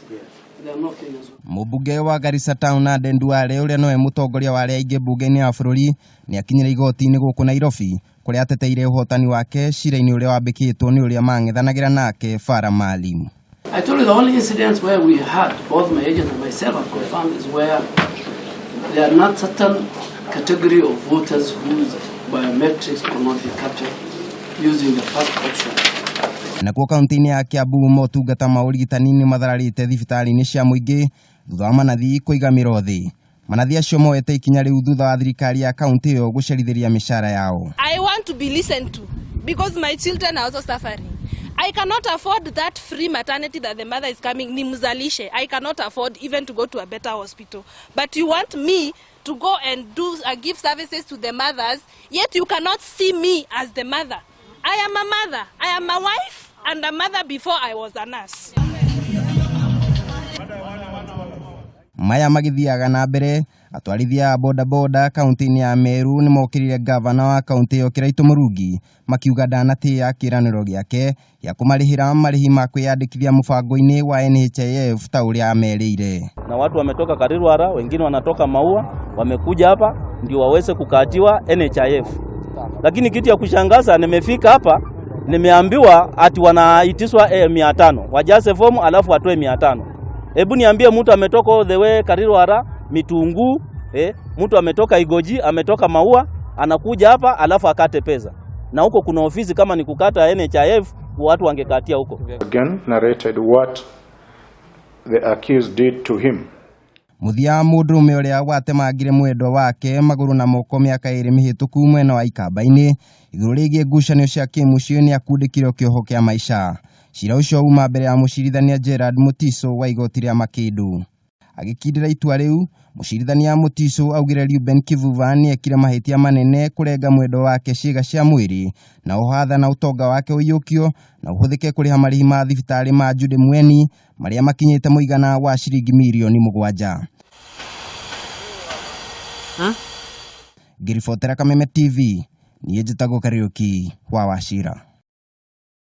There are no Kenyans. Mũmbunge wa Garissa Town Aden Duale ũrĩa nowe mũtongoria wa arĩa aingĩ mbunge-inĩ ya bũrũri nĩ akinyire igoti-inĩ gũkũ Nairobi kũrĩa ateteire ũhotani wake cira-inĩ ũrĩa wambĩkĩtwo nĩ ũrĩa mang'ethanagĩra nake Farah Maalim. I told you the only incidents where we had, both my agent and myself have confirmed, is where there are not certain category of voters whose biometrics could not be captured using the first option. Nakuo kaunti-inĩ ya Kiambu motungata ma ũrigitani nĩ mathararĩte thibitarĩ-inĩ cia mũingĩ thutha wa manathi kũiga mĩro thĩ. Manathi acio moete ikinya rĩu thutha wa thirikari ya kaunti ĩyo gũcerithĩria mĩcara yao. I want to be listened to because my children are also suffering. I cannot afford that free maternity that the mother is coming nimzalishe. I cannot afford even to go to a better hospital. But you want me to go and do give services to the mothers, yet you cannot see me as the mother. I am a mother. I am a wife and a mother before I was a nurse. Maya magĩthiaga na mbere atwarithia a bodaboda kaunti-inĩ ya Meru nĩ mokĩrire gavana wa kaunti ĩyo Kĩraitũ Mũrungi makiuga ndanatĩĩa kĩĩranĩro gĩake gĩa kũmarĩhĩra marĩhi ma kwĩyandĩkithia mũbango-inĩ wa NHIF ta ũrĩa amerĩire. Na watu wametoka Karirwara, wengine wanatoka Maua, wamekuja hapa ndio waweze kukatiwa NHIF. Lakini kitu ya kushangaza, nimefika hapa nimeambiwa ati wanaitishwa 500 wajaze fomu alafu watoe 500. Hebu niambie, mtu ametoka all the way Karirwara, Mitunguu, mtu ametoka Igoji, ametoka Maua, anakuja hapa alafu akate pesa. Na huko kuna ofisi kama ni kukata NHIF, watu wangekatia huko. Again narrated what the accused did to him. Mũthia mũndũrũme ũrĩa watemangire mwendwa wake magũrũ na moko mĩaka ĩrĩ mĩhĩtũku mwena wa Ikamba-inĩ igũrũ rĩgiĩ ngucanio cia kĩmũciĩ nĩ akundĩkirwo kĩoho kĩa maica. Cira ũcio uma mbere ya mũcirithania Gerard Mutiso wa igoti rĩa Makindu. Agĩkindĩra itua rĩu, mũcirithania Mutiso augire Reuben Kivuva nĩ ekire mahĩtia manene kũrenga mwendwa wake ciĩga cia mwĩrĩ na oho na ũtonga wake ũiyũkio na ũhũthĩke kũrĩha marĩhi ma thibitarĩ ma Jude Mweni marĩa makinyĩte mũigana wa ciringi mirioni 7. Ngĩribotera Kameme TV, niĩ njĩtagwo Kariũki wa Wachira.